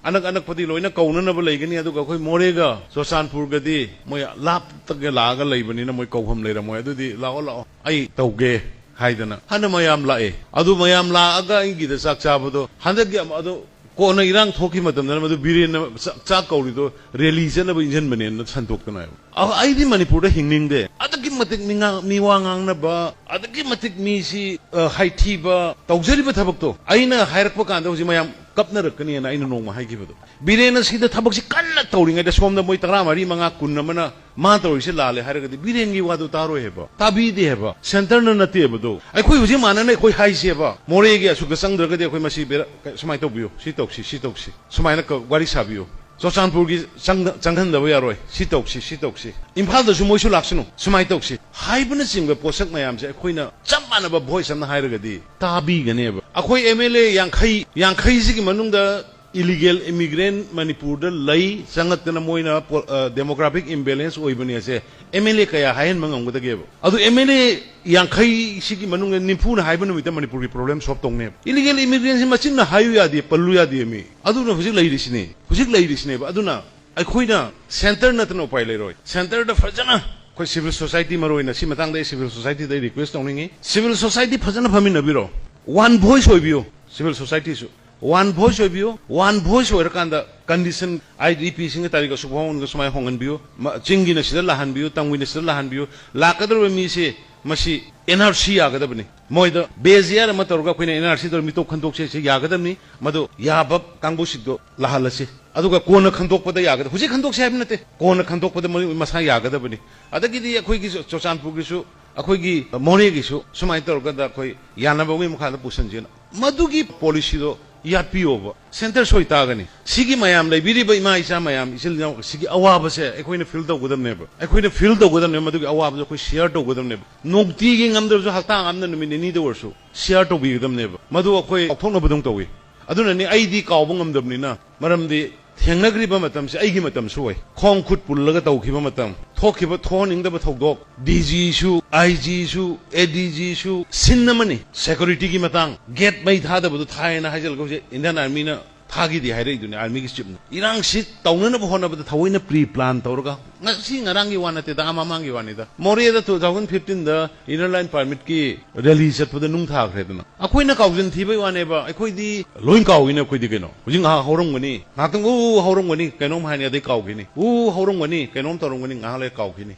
ꯑꯅꯛ ꯑꯅꯛꯄꯗꯤ ꯂꯣꯏꯅ ꯀꯧꯅꯅꯕ ꯂꯩꯒꯅꯤ, ꯑꯗꯨꯒ ꯑꯩꯈꯣꯏ ꯃꯣꯔꯦꯒ ꯆꯨꯔꯆꯥꯟꯄꯨꯔꯒꯗꯤ ꯃꯣꯏ ꯂꯥꯞꯇꯒ ꯂꯥꯛꯑꯒ ꯂꯩꯕꯅꯤꯅ ꯃꯣꯏ ꯀꯧꯐꯝ ꯂꯩꯔꯝꯃꯣꯏ, ꯑꯗꯨꯗꯤ ꯂꯥꯛꯑꯣ, ꯂꯥꯛꯑꯣ, ꯑꯩ ꯇꯧꯒꯦ" ꯍꯥꯏꯗꯅ ꯍꯥꯟꯅ ꯃꯌꯥꯝ ꯂꯥꯛꯑꯦ꯫ ꯑꯗꯨ ꯃꯌꯥꯝ ꯂꯥꯛꯑꯒ ꯑꯩꯒꯤꯗ ꯆꯥꯛ ꯆꯥꯕꯗꯣ ꯍꯟꯗꯛꯀꯤ ꯑꯃ-, ꯑꯗꯨ ꯀꯣꯟꯅ ꯏꯔꯥꯡ ꯊꯣꯛꯈꯤꯕ ꯃꯇꯝꯗꯅ ꯃꯗꯨ ꯕꯤꯔꯦꯟꯅ ꯆꯥꯛ, ꯆꯥꯛ ꯀꯧꯔꯤꯗꯣ ꯔꯦꯂꯤ ꯆꯠꯅꯕ ꯏꯟꯖꯟꯕꯅꯦꯅ ꯁꯟꯗꯣꯛꯇꯅ ꯍꯥꯏꯕ꯫ ꯑ, ꯑꯩꯗꯤ ꯃꯅꯤꯄꯨꯔꯗ ꯍꯤꯡꯅꯤꯡꯗꯦ꯫ ꯑꯗꯨꯛꯀꯤ ꯃꯇꯤꯛ ꯃꯤꯉꯥ-, ꯃꯤꯋꯥ ꯉꯥꯡꯅꯕ, ꯑꯗꯨꯛꯀꯤ ꯃꯇꯤꯛ ꯃꯤꯁꯤ, ꯑ, ꯍꯥꯏꯊꯤꯕ, ꯇꯧꯖꯔꯤꯕ ꯊꯕꯛꯇꯣ ꯑꯩꯅ ꯍꯥꯏꯔꯛꯄ ꯀꯥꯟꯗ ꯍꯧꯖꯤꯛ ꯃꯌꯥꯝ ꯀꯞꯅꯔꯛꯀꯅꯤꯅ ꯑꯩꯅ ꯅꯣꯡꯃ ꯍꯥꯏꯈꯤꯕꯗꯣ꯫ ꯕꯤꯔꯦꯟꯅ ꯁꯤꯗ ꯊꯕꯛꯁꯤ ꯀꯟꯅ ꯇꯧꯔꯤꯉꯩꯗ ꯁꯣꯝꯗ ꯃꯣꯏ ꯇꯔꯥꯃꯔꯤ, ꯃꯉꯥ, ꯀꯨꯟ ꯑꯃꯅ ꯃꯥ ꯇꯧꯔꯤꯁꯦ ꯂꯥꯜꯂꯦ ꯍꯥꯏꯔꯒꯗꯤ ꯕꯤꯔꯦꯟꯒꯤ ꯋꯥꯗꯨ ꯇꯥꯔꯣꯏ ꯍꯥꯏꯕ, ꯇꯥꯕꯤꯗꯦ ꯍꯥꯏꯕ꯫ ꯁꯦꯟꯇꯔꯅ ꯅꯠꯇꯦꯕꯗꯣ꯫ ꯑꯩꯈꯣꯏ ꯍꯧꯖꯤꯛ ꯃꯥꯟꯅꯅ ꯑꯩꯈꯣꯏ ꯍꯥꯏꯁꯦꯕ, ꯃꯣꯔꯦꯒꯤ ꯑꯁꯨꯛꯇ ꯆꯪꯗ꯭ꯔꯒꯗꯤ ꯑꯩꯈꯣꯏ ꯃꯁꯤ ꯕꯦꯔꯥ-, ꯁꯨꯃꯥꯏꯅ ꯇꯧꯕꯤꯌꯨ, ꯁꯤ ꯇꯧꯁꯤ, ꯁꯤ ꯇꯧꯁꯤ, ꯁꯨꯃꯥꯏꯅ ꯀ-, ꯋꯥꯔꯤ ꯁꯥꯕꯤꯌꯨ꯫ ꯆꯨꯔꯆꯥꯟꯄꯨꯔꯒꯤ ꯆꯪ-, ꯆꯪꯍꯟꯗꯕ ꯌꯥꯔꯣꯏ, ꯁꯤ ꯇꯧꯁꯤ, ꯁꯤ ꯇꯧꯁꯤ꯫ ꯏꯝꯐꯥꯜꯗꯁꯨ ꯃꯣꯏꯁꯨ ꯂꯥꯛꯁꯅꯨ, ꯁꯨꯃꯥꯏꯅ ꯇꯧꯁꯤ ꯍꯥꯏꯕꯅꯆꯤꯡꯕ ꯄꯣꯠꯁꯛ ꯃꯌꯥꯝꯁꯦ ꯑꯩꯈꯣꯏꯅ ꯆꯞ ꯃꯥꯟꯅꯕ ꯚꯣꯏꯁ ꯑꯃꯅ ꯍꯥꯏꯔꯒꯗꯤ ꯇꯥꯕꯤꯒꯅꯦꯕ꯫ ꯑꯩꯈꯣꯏ ꯑꯦꯝ ꯑꯦꯜ ꯑꯦ ꯌꯥꯡꯈꯩ, ꯌꯥꯡꯈꯩꯁꯤꯒꯤ ꯃꯅꯨꯡꯗ ꯏꯂꯤꯒꯦꯜ ꯏꯃꯤꯒ꯭ꯔꯦꯟ ꯃꯅꯤꯄꯨꯔꯗ ꯂꯩ, ꯆꯪꯉꯛꯇꯅ ꯃꯣꯏꯅ ꯄꯣ-, ꯑ, ꯗꯦꯃꯣꯒ꯭ꯔꯥꯐꯤꯛ ꯏꯝꯕꯦꯂꯦꯟꯁ ꯑꯣꯏꯕꯅꯦꯁꯦ ꯑꯦꯝ ꯑꯦꯜ ꯑꯦ ꯀꯌꯥ ꯍꯥꯏꯍꯟꯕ ꯉꯝꯒꯗꯒꯦꯕ? ꯑꯗꯨ ꯑꯦꯝ ꯑꯦꯜ ꯑꯦ ꯌꯥꯡꯈꯩꯁꯤꯒꯤ ꯃꯅꯨꯡꯗ ꯅꯤꯐꯨꯅ ꯍꯥꯏꯕ ꯅꯨꯃꯤꯠꯇ ꯃꯅꯤꯄꯨꯔꯒꯤ ꯄ꯭ꯔꯣꯕ꯭ꯂꯦꯝ ꯁꯣꯜꯕ ꯇꯧꯅꯦꯕ꯫ ꯏꯂꯤꯒꯦꯜ ꯏꯃꯤꯒ꯭ꯔꯦꯟꯁꯤ ꯃꯆꯤꯟꯅ ꯍꯥꯏꯌꯨ ꯌꯥꯗꯦ, ꯄꯜꯂꯨ ꯌꯥꯗꯦ ꯃꯤ꯫ ꯑꯗꯨꯅ ꯍꯧꯖꯤꯛ ꯂꯩꯔꯤꯁꯤꯅꯦ, ꯍꯧꯖꯤꯛ ꯂꯩꯔꯤꯁꯤꯅꯦꯕ꯫ ꯑꯗꯨꯅ ꯑꯩꯈꯣꯏꯅ ꯁꯦꯟꯇꯔ ꯅꯠꯇꯅ ꯎꯄꯥꯏ ꯂꯩꯔꯣꯏ꯫ ꯁꯦꯟꯇꯔꯗ ꯐꯖꯅ ꯑꯩꯈꯣꯏ ꯁꯤꯚꯤꯜ ꯁꯣꯁꯥꯏꯇꯤ, ꯃꯔꯨ ꯑꯣꯏꯅ ꯁꯤ ꯃꯇꯥꯡꯗ ꯑꯩ ꯁꯤꯚꯤꯜ ꯁꯣꯁꯥꯏꯇꯤꯗ ꯑꯩ ꯔꯤꯀ꯭ꯋꯦꯁ ꯇꯧꯅꯤꯡꯉꯤ, ꯁꯤꯚꯤꯜ ꯁꯣꯁꯥꯏꯇꯤ ꯐꯖꯅ ꯐꯝꯃꯤꯟꯅꯕꯤꯔꯣ, ꯋꯥꯟ ꯚꯣꯏꯁ ꯑꯣꯏꯕꯤꯌꯨ꯫ ꯁꯤꯚꯤꯜ ꯁꯣꯁꯥꯏꯇꯤꯁꯨ ꯋꯥꯟ ꯚꯣꯏꯁ ꯑꯣꯏꯕꯤꯌꯨ꯫ ꯋꯥꯟ ꯚꯣꯏꯁ ꯑꯣꯏꯔꯀꯥꯟꯗ ꯀꯟꯗꯤꯁꯟ, ꯑꯥꯏ ꯗꯤ ꯄꯤꯁꯤꯡꯒ ꯇꯥꯔꯤꯛ ꯑꯁꯨꯛ ꯐꯥꯎꯕ ꯁꯨꯃꯥꯏꯅ ꯍꯣꯡꯍꯟꯕꯤꯌꯨ, ꯃ-, ꯆꯤꯡꯒꯤꯅ ꯁꯤꯗ ꯂꯥꯛꯍꯟꯕꯤꯌꯨ, ꯇꯝꯒꯤꯅ ꯁꯤꯗ ꯂꯥꯛꯍꯟꯕꯤꯌꯨ꯫ ꯂꯥꯛꯀꯗꯧꯔꯤꯕ ꯃꯤꯁꯦ ꯃꯁꯤ ꯑꯦꯟ ꯑꯥꯔ ꯁꯤ ꯌꯥꯒꯗꯕꯅꯤ꯫ ꯃꯣꯏꯗ ꯕꯦ ꯑꯦꯁ ꯑꯦ ꯑꯥꯔ ꯑꯃ ꯇꯧꯔꯒ ꯑꯩꯈꯣꯏꯅ ꯑꯦꯟ ꯑꯥꯔ ꯁꯤ ꯇꯧꯔꯒ ꯃꯤꯇꯣꯞ ꯈꯟꯗꯣꯛꯁꯦ, ꯁꯤ ꯌꯥꯒꯗꯕꯅꯤ꯫ ꯃꯗꯨ ꯌꯥꯕ ꯀꯥꯡꯕꯨꯁꯤꯡꯗꯣ ꯂꯥꯛꯍꯜꯂꯁꯤ꯫ ꯑꯗꯨꯒ ꯀꯣꯟꯅ ꯈꯟꯗꯣꯛꯄꯗ ꯌꯥꯒꯗꯕ, ꯍꯧꯖꯤꯛ ꯈꯟꯗꯣꯛꯁꯦ ꯍꯥꯏꯕ ꯅꯠꯇꯦ, ꯀꯣꯟꯅ ꯈꯟꯗꯣꯛꯄꯗ ꯃꯣꯏ ꯃꯁꯥ ꯌꯥꯒꯗꯕꯅꯤ꯫ ꯑꯗꯒꯤꯗꯤ ꯑꯩꯈꯣꯏꯒꯤ ꯆꯨ-, ꯆꯨꯔꯆꯥꯟꯄꯨꯔꯒꯤꯁꯨ, ꯑꯩꯈꯣꯏꯒꯤ ꯃꯣꯔꯦꯒꯤꯁꯨ ꯁꯨꯃꯥꯏꯅ ꯇꯧꯔꯀꯥꯟꯗ ꯑꯩꯈꯣꯏ ꯌꯥꯅꯕꯒꯤ ꯃꯈꯥꯗ ꯄꯨꯁꯤꯟꯁꯦꯅ, ꯃꯗꯨꯒꯤ ꯄꯣꯂꯤꯁꯤꯗꯣ ꯌꯥꯠꯄꯤꯌꯣꯕ꯫ ꯁꯦꯟꯇꯔ ꯁꯣꯏ ꯇꯥꯒꯅꯤ꯫ ꯁꯤꯒꯤ ꯃꯌꯥꯝ ꯂꯩꯕꯤꯔꯤꯕ ꯏꯃꯥ ꯏꯆꯥ ꯃꯌꯥꯝ, ꯏꯆꯤꯜ ꯏꯅꯥꯎ, ꯁꯤꯒꯤ ꯑꯋꯥꯕꯁꯦ ꯑꯩꯈꯣꯏꯅ ꯐꯤꯜ ꯇꯧꯒꯗꯕꯅꯦꯕ, ꯑꯩꯈꯣꯏꯅ ꯐꯤꯜ ꯇꯧꯒꯗꯕꯅꯦꯕ꯫ ꯃꯗꯨꯒꯤ ꯑꯋꯥꯕꯗꯣ ꯑꯩꯈꯣꯏ ꯁꯤꯌꯔ ꯇꯧꯒꯗꯕꯅꯦꯕ꯫ ꯅꯨꯡꯇꯤꯒꯤ ꯉꯝꯗ꯭ꯔꯁꯨ ꯍꯞꯇꯥ ꯑꯃꯗ ꯅꯨꯃꯤꯠ ꯅꯤꯅꯤꯗ ꯑꯣꯏꯔꯁꯨ ꯁꯤꯌꯔ ꯇꯧꯕꯤꯒꯗꯕꯅꯦꯕ꯫ ꯃꯗꯨ ꯑꯩꯈꯣꯏ ꯀꯥꯎꯊꯣꯛꯅꯕꯗꯧ ꯇꯧꯏ꯫ ꯑꯗꯨꯅꯅꯤ ꯑꯩꯗꯤ ꯀꯥꯎꯕ ꯉꯝꯗꯕꯅꯤꯅ, ꯃꯔꯝꯗꯤ ꯊꯦꯡꯅꯈ꯭ꯔꯤꯕ ꯃꯇꯝꯁꯦ ꯑꯩꯒꯤ ꯃꯇꯝꯁꯨ ꯑꯣꯏ꯫ ꯈꯣꯡ ꯈꯨꯠ ꯄꯨꯜꯂꯒ ꯇꯧꯈꯤꯕ ꯃꯇꯝ, ꯊꯣꯛꯈꯤꯕ, ꯊꯣꯛꯍꯟꯅꯤꯡꯗꯕ ꯊꯧꯗꯣꯛ, ꯗꯤ ꯖꯤꯁꯨ, ꯑꯥꯏ ꯖꯤꯁꯨ, ꯑꯦ ꯗꯤ ꯖꯤꯁꯨ, ꯁꯤꯟ ꯑꯃꯅꯤ꯫ ꯁꯦꯀ꯭ꯌꯨꯔꯤꯇꯤꯒꯤ ꯃꯇꯥꯡ, ꯒꯦꯠ ꯃꯩ ꯊꯥꯗꯕꯗꯨ ꯊꯥꯏꯅ ꯍꯥꯏꯖꯤꯜꯂꯒ ꯍꯧꯖꯤꯛ ꯏꯟꯗꯤꯌꯥꯟ ꯑꯥꯔꯃꯤꯅ ꯊꯥꯒꯤꯗꯤ ꯍꯥꯏꯔꯛꯏꯗꯨꯅꯤ ꯑꯥꯔꯃꯤꯒꯤ ꯆꯤꯞꯅ꯫ ꯏꯔꯥꯡꯁꯤ ꯇꯧꯅꯅꯕ ꯍꯣꯠꯅꯕꯗ ꯊꯑꯣꯏꯅ ꯄ꯭ꯔꯤ ꯄ꯭ꯂꯥꯟ ꯇꯧꯔꯒ, ꯉꯁꯤ ꯉꯔꯥꯡꯒꯤ ꯋꯥ ꯅꯠꯇꯦꯗ, ꯑꯥ ꯃꯃꯥꯡꯒꯤ ꯋꯥꯅꯤꯗ꯫ ꯃꯣꯔꯦꯗ ꯇꯨ ꯊꯥꯎꯖꯟ ꯐꯤꯐꯇꯤꯟꯗ ꯏꯅꯔ ꯂꯥꯏꯟ ꯄꯥꯔꯃꯤꯠꯀꯤ ꯔꯦꯂꯤ ꯆꯠꯄꯗ ꯅꯨꯡ ꯊꯥꯈ꯭ꯔꯦꯗꯅ꯫ ꯑꯩꯈꯣꯏꯅ ꯀꯥꯎꯖꯟ ꯊꯤꯕꯩ ꯋꯥꯅꯦꯕ, ꯑꯩꯈꯣꯏꯗꯤ ꯂꯣꯏ ꯀꯥꯎꯏꯅꯦ꯫ ꯑꯩꯈꯣꯏꯗꯤ ꯀꯩꯅꯣ, ꯍꯧꯖꯤꯛ ꯉꯥꯏꯍꯥꯛ ꯍꯧꯔꯝꯒꯅꯤ, ꯉꯥꯏꯍꯥꯛꯇꯪ ꯎ ꯍꯧꯔꯝꯒꯅꯤ, ꯀꯩꯅꯣꯝ ꯍꯥꯏꯅꯤ, ꯑꯗꯩ ꯀꯥꯎꯈꯤꯅꯤ꯫ ꯎ ꯍꯧꯔꯝꯒꯅꯤ, ꯀꯩꯅꯣꯝ ꯇꯧꯔꯝꯒꯅꯤ, ꯉꯥꯏꯍꯥꯛ ꯂꯩꯔ ꯀꯥꯎꯈꯤꯅꯤ꯫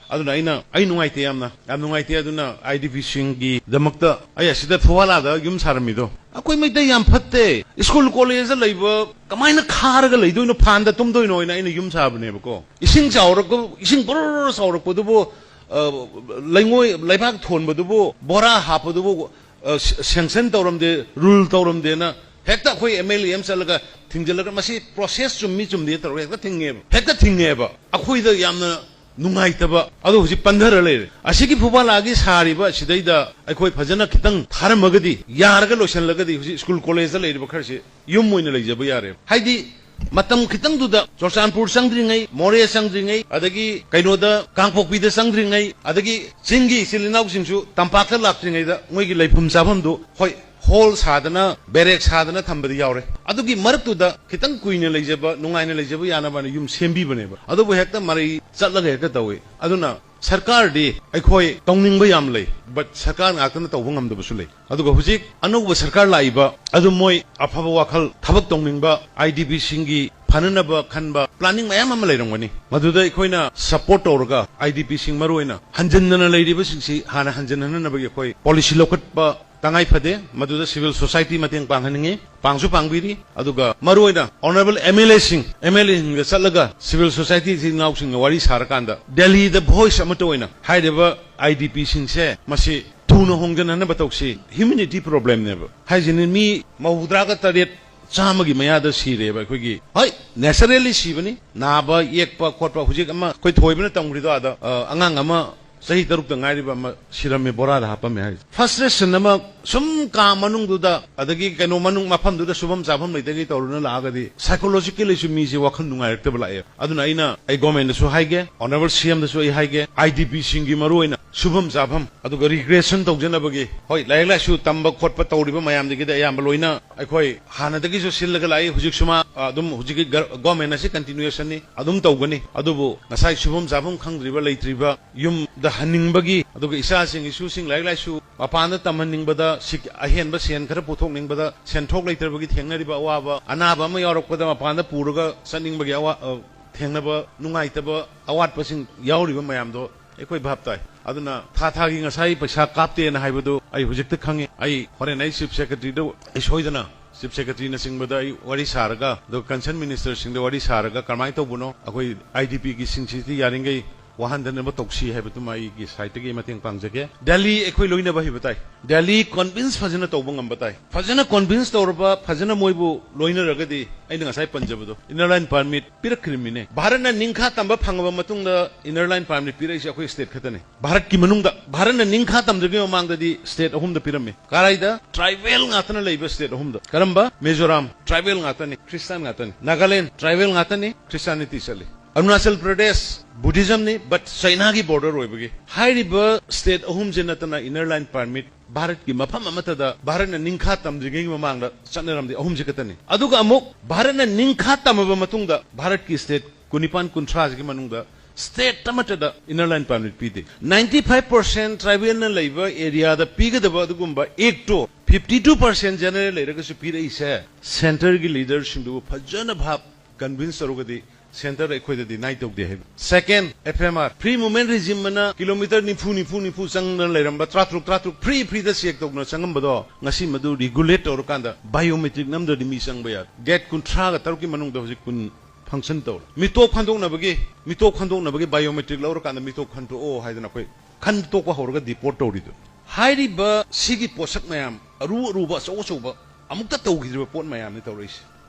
ꯑꯗꯨꯅ ꯑꯩꯅ, ꯑꯩ ꯅꯨꯡꯉꯥꯏꯇꯦ ꯌꯥꯝꯅ, ꯌꯥꯝ ꯅꯨꯡꯉꯥꯏꯇꯦ꯫ ꯑꯗꯨꯅ ꯑꯥꯏ ꯗꯤ ꯄꯤꯁꯤꯡꯒꯤꯗꯃꯛꯇ ꯑꯩ ꯑꯁꯤꯗ ꯐꯨꯋꯥꯂꯥꯗ ꯌꯨꯝ ꯁꯥꯔꯝꯃꯤꯗꯣ, ꯑꯩꯈꯣꯏ ꯃꯩꯇꯩ ꯌꯥꯝ ꯐꯠꯇꯦ꯫ ꯁ꯭ꯀꯨꯜ ꯀꯣꯂꯦꯖꯇ ꯂꯩꯕ ꯀꯃꯥꯏꯅ ꯈꯥꯔꯒ ꯂꯩꯗꯣꯏꯅꯣ, ꯐꯥꯟꯗ ꯇꯨꯝꯗꯣꯏꯅꯣ ꯍꯥꯏꯅ ꯑꯩꯅ ꯌꯨꯝ ꯁꯥꯕꯅꯦꯕꯀꯣ꯫ ꯏꯁꯤꯡ ꯆꯥꯎꯔꯛꯄ, ꯏꯁꯤꯡ ꯕꯣꯔꯣꯔꯣ ꯆꯥꯎꯔꯛꯄꯗꯨꯕꯨ, ꯑ, ꯂꯩꯉꯣꯏ ꯂꯩꯕꯥꯛ ꯊꯣꯟꯕꯗꯨꯕꯨ ꯕꯣꯔꯥ ꯍꯥꯞꯄꯗꯨꯕꯨ, ꯑ, ꯁꯦꯡꯁꯟ ꯇꯧꯔꯝꯗꯦ, ꯔꯨꯜ ꯇꯧꯔꯝꯗꯦꯅ ꯍꯦꯛꯇ ꯑꯩꯈꯣꯏ ꯑꯦꯝ ꯑꯦꯜ ꯑꯦ ꯑꯃ ꯆꯠꯂꯒ ꯊꯤꯡꯖꯤꯜꯂꯒ, ꯃꯁꯤ ꯄ꯭ꯔꯣꯁꯦꯁ ꯆꯨꯝꯃꯤ ꯆꯨꯝꯗꯦ ꯇꯧꯔꯒ ꯍꯦꯛꯇ ꯊꯤꯡꯉꯦꯕ, ꯍꯦꯛꯇ ꯊꯤꯡꯉꯦꯕ꯫ ꯑꯩꯈꯣꯏꯗ ꯌꯥꯝꯅ ꯅꯨꯡꯉꯥꯏꯇꯕ꯫ ꯑꯗꯣ ꯍꯧꯖꯤꯛ ꯄꯟꯊꯔ ꯂꯩꯔꯦ꯫ ꯑꯁꯤꯒꯤ ꯐꯨꯕꯥꯂꯥꯒꯤ ꯁꯥꯔꯤꯕ ꯑꯁꯤꯗꯩꯗ ꯑꯩꯈꯣꯏ ꯐꯖꯅ ꯈꯤꯇꯪ ꯊꯥꯔꯝꯃꯒꯗꯤ, ꯌꯥꯔꯒ ꯂꯣꯏꯁꯤꯜꯂꯒꯗꯤ, ꯍꯧꯖꯤꯛ ꯁ꯭ꯀꯨꯜ ꯀꯣꯂꯦꯖꯇ ꯂꯩꯔꯤꯕ ꯈꯔꯁꯤ ꯌꯨꯝ ꯑꯣꯏꯅ ꯂꯩꯖꯕ ꯌꯥꯔꯦ꯫ ꯍꯥꯏꯗꯤ ꯃꯇꯝ ꯈꯤꯇꯪꯗꯨꯗ ꯆꯨꯔꯆꯥꯟꯄꯨꯔ ꯆꯪꯗ꯭ꯔꯤꯉꯩ, ꯃꯣꯔꯦ ꯆꯪꯗ꯭ꯔꯤꯉꯩ, ꯑꯗꯒꯤ ꯀꯩꯅꯣꯗ ꯀꯥꯡꯄꯣꯛꯄꯤꯗ ꯆꯪꯗ꯭ꯔꯤꯉꯩ, ꯑꯗꯒꯤ ꯆꯤꯡꯒꯤ ꯏꯆꯤꯜ ꯏꯅꯥꯎꯁꯤꯡꯁꯨ ꯇꯝꯄꯥꯛꯇ ꯂꯥꯛꯇ꯭ꯔꯤꯉꯩꯗ ꯃꯣꯏꯒꯤ ꯂꯩꯐꯝ ꯆꯥꯐꯝꯗꯨ, ꯍꯣꯏ, ꯍꯣꯜ ꯁꯥꯗꯅ, ꯕꯦꯔꯦꯛ ꯁꯥꯗꯅ ꯊꯝꯕꯗꯤ ꯌꯥꯎꯔꯦ꯫ ꯑꯗꯨꯒꯤ ꯃꯔꯛꯇꯨꯗ ꯈꯤꯇꯪ ꯀꯨꯏꯅ ꯂꯩꯖꯕ, ꯅꯨꯡꯉꯥꯏꯅ ꯂꯩꯖꯕ ꯌꯥꯅꯕꯅ ꯌꯨꯝ ꯁꯦꯝꯕꯤꯕꯅꯦꯕ꯫ ꯑꯗꯨꯕꯨ ꯍꯦꯛꯇ ꯃꯔꯩ ꯆꯠꯂꯒ ꯍꯦꯛꯇ ꯇꯧꯏ꯫ ꯑꯗꯨꯅ ꯁꯔꯀꯥꯔꯗꯤ ꯑꯩꯈꯣꯏ ꯇꯧꯅꯤꯡꯕ ꯌꯥꯝ ꯂꯩ, but ꯁꯔꯀꯥꯔ ꯉꯥꯛꯇꯅ ꯇꯧꯕ ꯉꯝꯗꯕꯁꯨ ꯂꯩ꯫ ꯑꯗꯨꯒ ꯍꯧꯖꯤꯛ ꯑꯅꯧꯕ ꯁꯔꯀꯥꯔ ꯂꯥꯛꯏꯕ ꯑꯗꯨ ꯃꯣꯏ ꯑꯐꯕ ꯋꯥꯈꯜ, ꯊꯕꯛ ꯇꯧꯅꯤꯡꯕ, ꯑꯥꯏ ꯗꯤ ꯄꯤꯁꯤꯡꯒꯤ ꯐꯅꯅꯕ ꯈꯟꯕ planning ꯃꯌꯥꯝ ꯑꯃ ꯂꯩꯔꯝꯒꯅꯤ꯫ ꯃꯗꯨꯗ ꯑꯩꯈꯣꯏꯅ support ꯇꯧꯔꯒ ꯑꯥꯏ ꯗꯤ ꯄꯤꯁꯤꯡ ꯃꯔꯨꯑꯣꯏꯅ ꯍꯟꯖꯤꯟꯗꯅ ꯂꯩꯔꯤꯕꯁꯤꯡꯁꯤ ꯍꯥꯟꯅ ꯍꯟꯖꯤꯟꯍꯟꯅꯕꯒꯤ ꯑꯩꯈꯣꯏ policy ꯂꯧꯈꯠꯄ ꯇꯉꯥꯏ ꯐꯗꯦ꯫ ꯃꯗꯨꯗ civil society ꯃꯇꯦꯡ ꯄꯥꯡꯍꯟꯅꯤꯡꯉꯤ, ꯄꯥꯡꯁꯨ ꯄꯥꯡꯕꯤꯔꯤ꯫ ꯑꯗꯨꯒ ꯃꯔꯨꯑꯣꯏꯅ honourable ꯑꯦꯝ ꯑꯦꯜ ꯑꯦꯁꯤꯡ, ꯑꯦꯝ ꯑꯦꯜ ꯑꯦꯁꯤꯡꯒ ꯆꯠꯂꯒ civil society ꯏꯆꯤꯜ ꯏꯅꯥꯎꯁꯤꯡꯒ ꯋꯥꯔꯤ ꯁꯥꯔꯀꯥꯟꯗ ꯗꯦꯜꯂꯤꯗ voice ꯑꯃꯠꯇ ꯑꯣꯏꯅ ꯍꯥꯏꯔꯤꯕ ꯑꯥꯏ ꯗꯤ ꯄꯤꯁꯤꯡꯁꯦ ꯃꯁꯤ ꯊꯨꯅ ꯍꯣꯡꯖꯟꯅꯅꯕ ꯇꯧꯁꯤ꯫ Humanity problemꯅꯦꯕ ꯍꯥꯏꯁꯤꯅꯤ꯫ ꯃꯤ ꯃꯧꯗ꯭ꯔꯥꯒ ꯇꯔꯦꯠ, ꯆꯥꯝꯃꯒꯤ ꯃꯌꯥꯗ ꯁꯤꯔꯦꯕ ꯑꯩꯈꯣꯏꯒꯤ꯫ ꯍꯣꯏ, naturally ꯁꯤꯕꯅꯤ, ꯅꯥꯕ ꯌꯦꯛꯄ ꯈꯣꯠꯄ꯫ ꯍꯧꯖꯤꯛ ꯑꯃ ꯑꯩꯈꯣꯏ ꯊꯣꯏꯕꯅ ꯇꯝꯈ꯭ꯔꯤꯗꯣ ꯑꯥꯗ, ꯑ, ꯑꯉꯥꯡ ꯑꯃ ꯆꯍꯤ ꯇꯔꯨꯛꯇ ꯉꯥꯏꯔꯤꯕ ꯑꯃ ꯁꯤꯔꯝꯃꯦ, ꯕꯣꯔꯥꯗ ꯍꯥꯞꯄꯝꯃꯦ ꯍꯥꯏꯁꯦ꯫ Frustration ꯑꯃ ꯁꯨꯝ ꯀꯥ ꯃꯅꯨꯡꯗꯨꯗ, ꯑꯗꯒꯤ ꯀꯩꯅꯣ ꯃꯅꯨꯡ ꯃꯐꯝꯗꯨꯗ ꯁꯨꯐꯝ ꯆꯥꯐꯝ ꯂꯩꯇꯒꯤ ꯇꯧꯔꯨꯅ ꯂꯥꯛꯑꯒꯗꯤ psychologically ꯁꯨ ꯃꯤꯁꯦ ꯋꯥꯈꯜ ꯅꯨꯡꯉꯥꯏꯔꯛꯇꯕ ꯂꯥꯛꯑꯦ꯫ ꯑꯗꯨꯅ ꯑꯩꯅ ꯑꯩ government ꯇꯁꯨ ꯍꯥꯏꯒꯦ, honourable C M ꯗꯁꯨ ꯑꯩ ꯍꯥꯏꯒꯦ, I D P ꯁꯤꯡꯒꯤ ꯃꯔꯨꯑꯣꯏꯅ ꯁꯨꯐꯝ ꯆꯥꯐꯝ, ꯑꯗꯨꯒ recreation ꯇꯧꯖꯅꯕꯒꯤ, ꯍꯣꯏ, ꯂꯥꯏꯔꯤꯛ ꯂꯥꯏꯁꯨ ꯇꯝꯕ ꯈꯣꯠꯄ ꯇꯧꯔꯤꯕ ꯃꯌꯥꯝꯗꯒꯤꯗꯤ ꯑꯌꯥꯝꯕ ꯂꯣꯏꯅ ꯑꯩꯈꯣꯏ ꯍꯥꯟꯅꯗꯒꯤꯁꯨ ꯁꯤꯜꯂꯒ ꯂꯥꯛꯏ, ꯍꯧꯖꯤꯛꯁꯨ ꯃꯥ, ꯑ, ꯑꯗꯨꯝ ꯍꯧꯖꯤꯛꯀꯤ ꯒ-, government ꯑꯁꯤ continuation ꯅꯤ, ꯑꯗꯨꯝ ꯇꯧꯒꯅꯤ꯫ ꯑꯗꯨꯕꯨ ꯉꯁꯥꯏ ꯁꯨꯐꯝ ꯆꯥꯐꯝ ꯈꯪꯗ꯭ꯔꯤꯕ, ꯂꯩꯇ꯭ꯔꯤꯕ, ꯌꯨꯝꯗ ꯍꯟꯅꯤꯡꯕꯒꯤ, ꯑꯗꯨꯒ ꯏꯆꯥꯁꯤꯡ ꯏꯁꯨꯁꯤꯡ ꯂꯥꯏꯔꯤꯛ ꯂꯥꯏꯁꯨ ꯃꯄꯥꯟꯗ ꯇꯝꯍꯟꯅꯤꯡꯕꯗ, ꯁꯤ-, ꯑꯍꯦꯟꯕ ꯁꯦꯟ ꯈꯔ ꯄꯨꯊꯣꯛꯅꯤꯡꯕꯗ ꯁꯦꯟꯊꯣꯛ ꯂꯩꯇ꯭ꯔꯕꯒꯤ ꯊꯦꯡꯅꯔꯤꯕ ꯑꯋꯥꯕ, ꯑꯅꯥꯕ ꯑꯃ ꯌꯥꯎꯔꯛꯄꯗ ꯃꯄꯥꯟꯗ ꯄꯨꯔꯒ ꯆꯠꯅꯤꯡꯕꯒꯤ ꯑꯋꯥ-, ꯑ, ꯊꯦꯡꯅꯕ ꯅꯨꯡꯉꯥꯏꯇꯕ ꯑꯋꯥꯠꯄꯁꯤꯡ ꯌꯥꯎꯔꯤꯕ ꯃꯌꯥꯝꯗꯣ ꯑꯩꯈꯣꯏ ꯚꯥꯞ ꯇꯥꯏ꯫ ꯑꯗꯨꯅ ꯊꯥ ꯊꯥꯒꯤ ꯉꯁꯥꯏ ꯄꯩꯁꯥ ꯀꯥꯞꯇꯦꯅ ꯍꯥꯏꯕꯗꯨ ꯑꯩ ꯍꯧꯖꯤꯛꯇ ꯈꯪꯉꯤ꯫ ꯑꯩ ꯍꯣꯔꯦꯟ ꯑꯩ Chief Secretary ꯗ ꯑꯩ ꯁꯣꯏꯗꯅ Chief Secretary ꯅꯆꯤꯡꯕꯗ ꯑꯩ ꯋꯥꯔꯤ ꯁꯥꯔꯒ, ꯑꯗꯨꯒ concerned minister ꯁꯤꯡꯗ ꯋꯥꯔꯤ ꯁꯥꯔꯒ ꯀꯔꯝꯍꯥꯏꯅ ꯇꯧꯕꯅꯣ, ꯑꯩꯈꯣꯏ I D P ꯒꯤ ꯁꯤꯡꯁꯤꯗꯤ ꯌꯥꯔꯤꯈꯩ ꯋꯥꯍꯟꯗꯅꯕ ꯇꯧꯁꯤ ꯍꯥꯏꯕꯗꯨꯃ ꯑꯩꯒꯤ side ꯇꯒꯤ ꯃꯇꯦꯡ ꯄꯥꯡꯖꯒꯦ꯫ ꯗꯦꯜꯂꯤ ꯑꯩꯈꯣꯏ ꯂꯣꯏꯅꯕ ꯍꯩꯕ ꯇꯥꯏ꯫ ꯗꯦꯜꯂꯤ convince ꯐꯖꯅ ꯇꯧꯕ ꯉꯝꯕ ꯇꯥꯏ꯫ ꯐꯖꯅ convince ꯇꯧꯔꯕ, ꯐꯖꯅ ꯃꯣꯏꯕꯨ ꯂꯣꯏꯅꯔꯒꯗꯤ ꯑꯩꯅ ꯉꯁꯥꯏ ꯄꯟꯖꯕꯗꯣ, Inner Line Permit ꯄꯤꯔꯛꯈ꯭ꯔꯤꯕꯅꯤꯅꯦ꯫ ꯚꯥꯔꯠꯅ ꯅꯤꯡꯈꯥ ꯇꯝꯕ ꯐꯪꯉꯕ ꯃꯇꯨꯡꯗ Inner Line Permit ꯄꯤꯔꯛꯏꯁꯦ ꯑꯩꯈꯣꯏ state ꯈꯛꯇꯅꯦ꯫ ꯚꯥꯔꯠꯀꯤ ꯃꯅꯨꯡꯗ, ꯚꯥꯔꯠꯅ ꯅꯤꯡꯈꯥ ꯇꯝꯗ꯭ꯔꯤꯉꯩ ꯃꯃꯥꯡꯗꯗꯤ state ꯑꯍꯨꯝꯗ ꯄꯤꯔꯝꯃꯤ꯫ ꯀꯔꯥꯏꯗ? Tribal ꯉꯥꯛꯇꯅ ꯂꯩꯕ state ꯑꯍꯨꯝꯗ꯫ ꯀꯔꯝꯕ? ꯃꯤꯖꯣꯔꯥꯝ, tribal ꯉꯥꯛꯇꯅꯤ, Christian ꯉꯥꯛꯇꯅꯤ꯫ ꯅꯥꯒꯥꯂꯦꯟ, tribal ꯉꯥꯛꯇꯅꯤ, Christianity ꯆꯠꯂꯤ꯫ ꯑꯔꯨꯅꯥꯆꯜ ꯄ꯭ꯔꯗꯦꯁ, Buddhism ꯅꯤ, but ꯆꯩꯅꯥꯒꯤ border ꯑꯣꯏꯕꯒꯤ꯫ ꯍꯥꯏꯔꯤꯕ state ꯑꯍꯨꯝꯁꯦ ꯅꯠꯇꯅ Inner Line Permit ꯚꯥꯔꯠꯀꯤ ꯃꯐꯝ ꯑꯃꯠꯇꯗ ꯚꯥꯔꯠꯅ ꯅꯤꯡꯈꯥ ꯇꯝꯗ꯭ꯔꯤꯉꯩꯒꯤ ꯃꯃꯥꯡꯗ ꯆꯠꯅꯔꯝꯗꯦ, ꯑꯍꯨꯝꯁꯦ ꯈꯛꯇꯅꯤ꯫ ꯑꯗꯨꯒ ꯑꯃꯨꯛ ꯚꯥꯔꯠꯅ ꯅꯤꯡꯈꯥ ꯇꯝꯃꯕ ꯃꯇꯨꯡꯗ ꯚꯥꯔꯠꯀꯤ state ꯀꯨꯟꯅꯤꯄꯥꯟ ꯀꯨꯟꯊ꯭ꯔꯥꯁꯤꯒꯤ ꯃꯅꯨꯡꯗ state ꯑꯃꯠꯇꯗ Inner Line Permit ꯄꯤꯗꯦ꯫ Ninety five percent tribal ꯅ ꯂꯩꯕ area ꯗ ꯄꯤꯒꯗꯕ ꯑꯗꯨꯒꯨꯝꯕ act ꯇꯣ fifty two percent general ꯂꯩꯔꯒꯁꯨ ꯄꯤꯔꯛꯏꯁꯦ centre ꯒꯤ leader ꯁꯤꯡꯗꯨꯕꯨ ꯐꯖꯅ ꯚꯥꯞ convince ꯇꯧꯔꯒꯗꯤ centre ꯗ ꯑꯩꯈꯣꯏꯗ deny ꯇꯧꯗꯦ ꯍꯥꯏꯕ꯫ Second, F M R, free movement regime ꯑꯅ kilometre ꯅꯤꯐꯨ, ꯅꯤꯐꯨ, ꯅꯤꯐꯨ ꯆꯪꯗꯅ ꯂꯩꯔꯝꯕ, ꯇꯔꯥꯇꯔꯨꯛ, ꯇꯔꯥꯇꯔꯨꯛ free, free ꯗ check ꯇꯧꯗꯅ ꯆꯪꯉꯝꯕꯗꯣ, ꯉꯁꯤ ꯃꯗꯨ regulate ꯇꯧꯔꯀꯥꯟꯗ biometric ꯅꯝꯗ꯭ꯔꯗꯤ ꯃꯤ ꯆꯪꯕ ꯌꯥꯗꯦ꯫ Gate ꯀꯨꯟꯊ꯭ꯔꯥꯒ ꯇꯔꯨꯛꯀꯤ ꯃꯅꯨꯡꯗ ꯍꯧꯖꯤꯛ ꯀꯨꯟ function ꯇꯧꯔꯦ꯫ ꯃꯤꯇꯣꯞ ꯈꯟꯗꯣꯛꯅꯕꯒꯤ, ꯃꯤꯇꯣꯞ ꯈꯟꯗꯣꯛꯅꯕꯒꯤ biometric ꯂꯧꯔꯀꯥꯟꯗ ꯃꯤꯇꯣꯞ ꯈꯟꯗꯣꯛꯑꯣ ꯍꯥꯏꯗꯅ ꯑꯩꯈꯣꯏ ꯈꯟꯗꯣꯛꯄ ꯍꯧꯔꯒ deport ꯇꯧꯔꯤꯗꯨ꯫ ꯍꯥꯏꯔꯤꯕ ꯁꯤꯒꯤ ꯄꯣꯠꯁꯛ ꯃꯌꯥꯝ ꯑꯔꯨ ꯑꯔꯨꯕ ꯑꯆꯧ ꯑꯆꯧꯕ ꯑꯃꯨꯛꯇ ꯇꯧꯈꯤꯗ꯭ꯔꯤꯕ ꯄꯣꯠ ꯃꯌꯥꯝꯅꯤ ꯇꯧꯔꯛꯏꯁꯦ꯫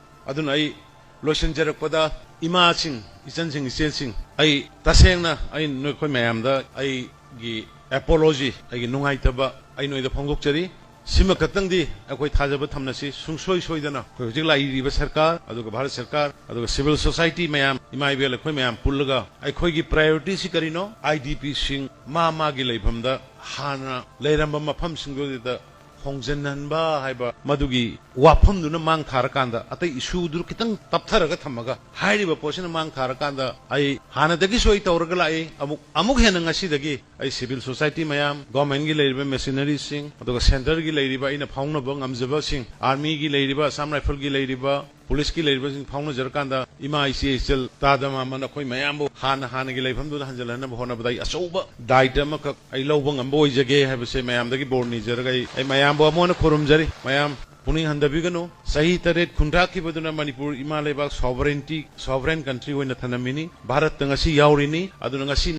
ꯑꯗꯨꯅ ꯑꯩ ꯂꯣꯏꯁꯤꯟꯖꯔꯛꯄꯗ ꯏꯃꯥꯁꯤꯡ, ꯏꯆꯟꯁꯤꯡ, ꯏꯆꯦꯁꯤꯡ, ꯑꯩ ꯇꯁꯦꯡꯅ ꯑꯩ ꯅꯈꯣꯏ ꯃꯌꯥꯝꯗ ꯑꯩꯒꯤ apology, ꯑꯩꯒꯤ ꯅꯨꯡꯉꯥꯏꯇꯕ ꯑꯩ ꯅꯣꯏꯗ ꯐꯣꯡꯗꯣꯛꯆꯔꯤ꯫ ꯁꯤꯃ ꯈꯛꯇꯪꯗꯤ ꯑꯩꯈꯣꯏ ꯊꯥꯖꯕ ꯊꯝꯅꯁꯤ, ꯁꯨꯡꯁꯣꯏ ꯁꯣꯏꯗꯅ ꯑꯩꯈꯣꯏ ꯍꯧꯖꯤꯛ ꯂꯥꯛꯏꯔꯤꯕ ꯁꯔꯀꯥꯔ, ꯑꯗꯨꯒ ꯚꯥꯔꯠ ꯁꯔꯀꯥꯔ, ꯑꯗꯨꯒ civil society ꯃꯌꯥꯝ, ꯏꯃꯥ ꯏꯕꯦꯜ ꯑꯩꯈꯣꯏ ꯃꯌꯥꯝ ꯄꯨꯜꯂꯒ ꯑꯩꯈꯣꯏꯒꯤ priority ꯁꯤ ꯀꯔꯤꯅꯣ? IDP ꯁꯤꯡ ꯃꯥ ꯃꯥꯒꯤ ꯂꯩꯐꯝꯗ ꯍꯥꯟꯅ ꯂꯩꯔꯝꯕ ꯃꯐꯝꯁꯤꯡꯗꯨꯗ ꯍꯣꯡꯖꯟꯍꯟꯕ ꯍꯥꯏꯕ ꯃꯗꯨꯒꯤ ꯋꯥꯐꯝꯗꯨꯅ ꯃꯥꯡ ꯊꯥꯔꯀꯥꯟꯗ, ꯑꯇꯩ issue ꯗꯨ ꯈꯤꯇꯪ ꯇꯞꯊꯔꯒ ꯊꯝꯃꯒ, ꯍꯥꯏꯔꯤꯕ ꯄꯣꯠꯁꯤꯅ ꯃꯥꯡ ꯊꯥꯔꯀꯥꯟꯗ, ꯑꯩ ꯍꯥꯟꯅꯗꯒꯤꯁꯨ ꯑꯩ ꯇꯧꯔꯒ ꯂꯥꯛꯏ, ꯑꯃꯨꯛ, ꯑꯃꯨꯛ ꯍꯦꯟꯅ ꯉꯁꯤꯗꯒꯤ ꯑꯩ civil society ꯃꯌꯥꯝ, government ꯀꯤ ꯂꯩꯔꯤꯕ missionary ꯁꯤꯡ, ꯑꯗꯨꯒ centre ꯒꯤ ꯂꯩꯔꯤꯕ ꯑꯩꯅ ꯐꯥꯎꯅꯕ ꯉꯝꯖꯕꯁꯤꯡ, army ꯒꯤ ꯂꯩꯔꯤꯕ, Assam Rifle ꯒꯤ ꯂꯩꯔꯤꯕ, police ꯀꯤ ꯂꯩꯔꯤꯕꯁꯤꯡ ꯐꯥꯎꯅꯖꯔꯀꯥꯟꯗ, ꯏꯃꯥ, ꯏꯆꯦ, ꯏꯆꯜ, ꯇꯥꯗ ꯃꯥꯃ, ꯅꯈꯣꯏ ꯃꯌꯥꯝꯕꯨ ꯍꯥꯟꯅ ꯍꯥꯟꯅꯒꯤ ꯂꯩꯐꯝꯗꯨꯗ ꯍꯟꯖꯤꯜꯍꯟꯅꯕ ꯍꯣꯠꯅꯕꯗ ꯑꯩ ꯑꯆꯧꯕ ꯗꯥꯏꯇ ꯑꯃꯈꯛ ꯑꯩ ꯂꯧꯕ ꯉꯝꯕ ꯑꯣꯏꯖꯒꯦ ꯍꯥꯏꯕꯁꯦ ꯃꯌꯥꯝꯗꯒꯤ ꯕꯣꯔ ꯅꯤꯖꯔꯒ ꯑꯩ, ꯑꯩ ꯃꯌꯥꯝꯕꯨ ꯑꯃꯨꯛ ꯍꯟꯅ ꯈꯨꯔꯨꯝꯖꯔꯤ꯫ ꯃꯌꯥꯝ ꯄꯨꯛꯅꯤꯡ ꯍꯟꯊꯕꯤꯒꯅꯨ꯫ ꯆꯍꯤ ꯇꯔꯦꯠ ꯈꯨꯟꯇꯥꯛꯈꯤꯕꯗꯨꯅ ꯃꯅꯤꯄꯨꯔ ꯏꯃꯥ ꯂꯩꯕꯥꯛ sovereignty, sovereign country ꯑꯣꯏꯅ ꯊꯅꯝꯃꯤꯅꯤ꯫ ꯚꯥꯔꯠꯇ ꯉꯁꯤ ꯌꯥꯎꯔꯤꯅꯤ꯫ ꯑꯗꯨꯅ ꯉꯁꯤ